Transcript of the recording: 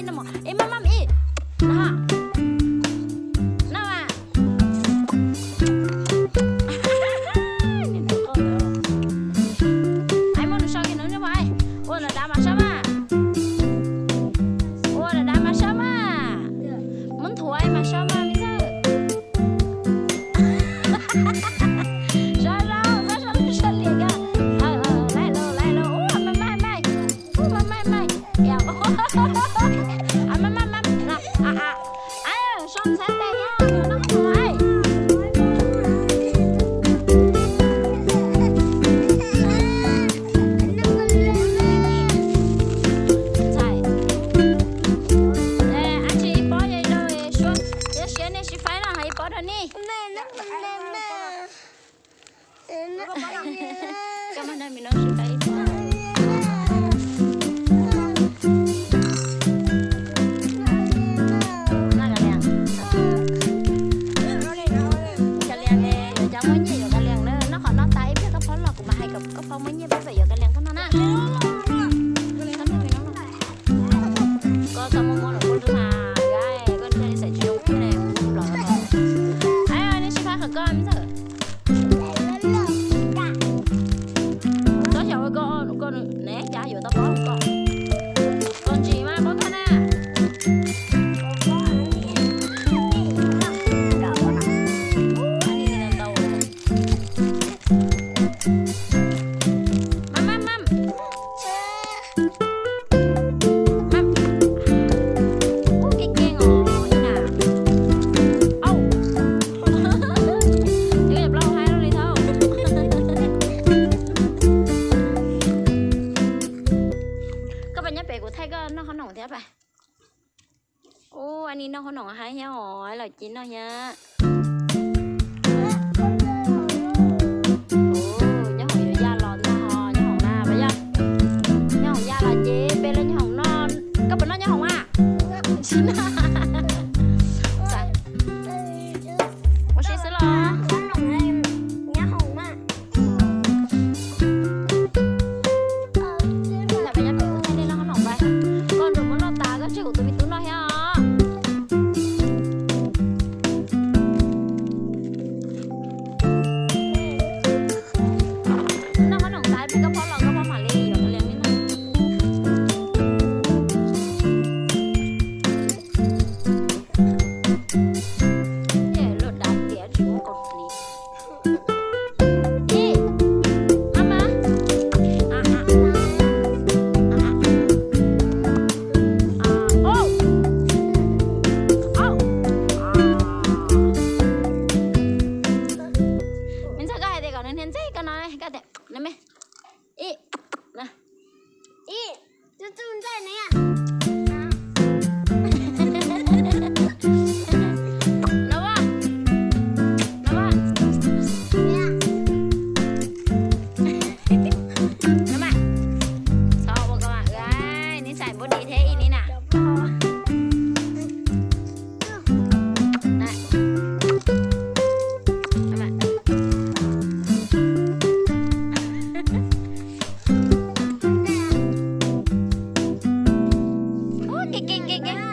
Ib maj maj ib, no, no mas. Ais muab nws so kiag no mas, ua nram dav mas sab mas, ua nram dav mas sab mas, muab nthuav mas sab mas me ntxawg. Sab lauj, sab sab sab liam kag. Laij lauj, laij lauj, ua mas maj maj, ua mas maj maj, maj maj maj, so ntxhais tes nyob no. Ntxhais, ab tsi ib pob zoo, siab nej sib faib no hais ib pob rau nej. Ka lias, yuav cas muaj nyiaj yuav ka lias na, noj qhov no tas ib pliag koj phob los kuv mam hais kom koj phob muaj nyiaj pab pem yuav ka lias koj noj na. Koj txhob muab muab los koj ntub mas, koj thiaj li xav tsis zoo thiab ne, kuv los. Ai, nej sib faib qhov koj me ntxawg. Txhob xyaum ua koj, koj ne cas yuav tau paub koj. Koj ntsis mas paub koj na. Mam mam mam. Ub, keej keej os ib na. Au, yuav plaub haib li thauj. Koj pas nyob pem kuv thaij koj noj qhob noom thiab pas. Ub, a ni noj qhob noom haib thiab os, los cia noj thiab. Nyob hoom yuav yaj los ntag, nyob hoom na, nyob hoom yaj los ces peb los nyob hoom no. Koj puas noj nyob hoom a? Tsis noj. Ua si xwb los. Koj nrog muab noj tas koj tseg kuv tus me tub noj thiab os. Noj qhob noom tas peb koj phob los koj phob mam li yuav ka lias li no. Luag dav tias tsis muaj kaus hniav. Ib, maj maj. Me ntxawg, koj hais tias kom nws hnia ntxeg koj no, koj tias no me. Ib, ib, tus tus ntxawg ne. No, no, no mas, txhob ua koj mas, neb txais npub di thiab ib li na. Ub, keej keej keej keej.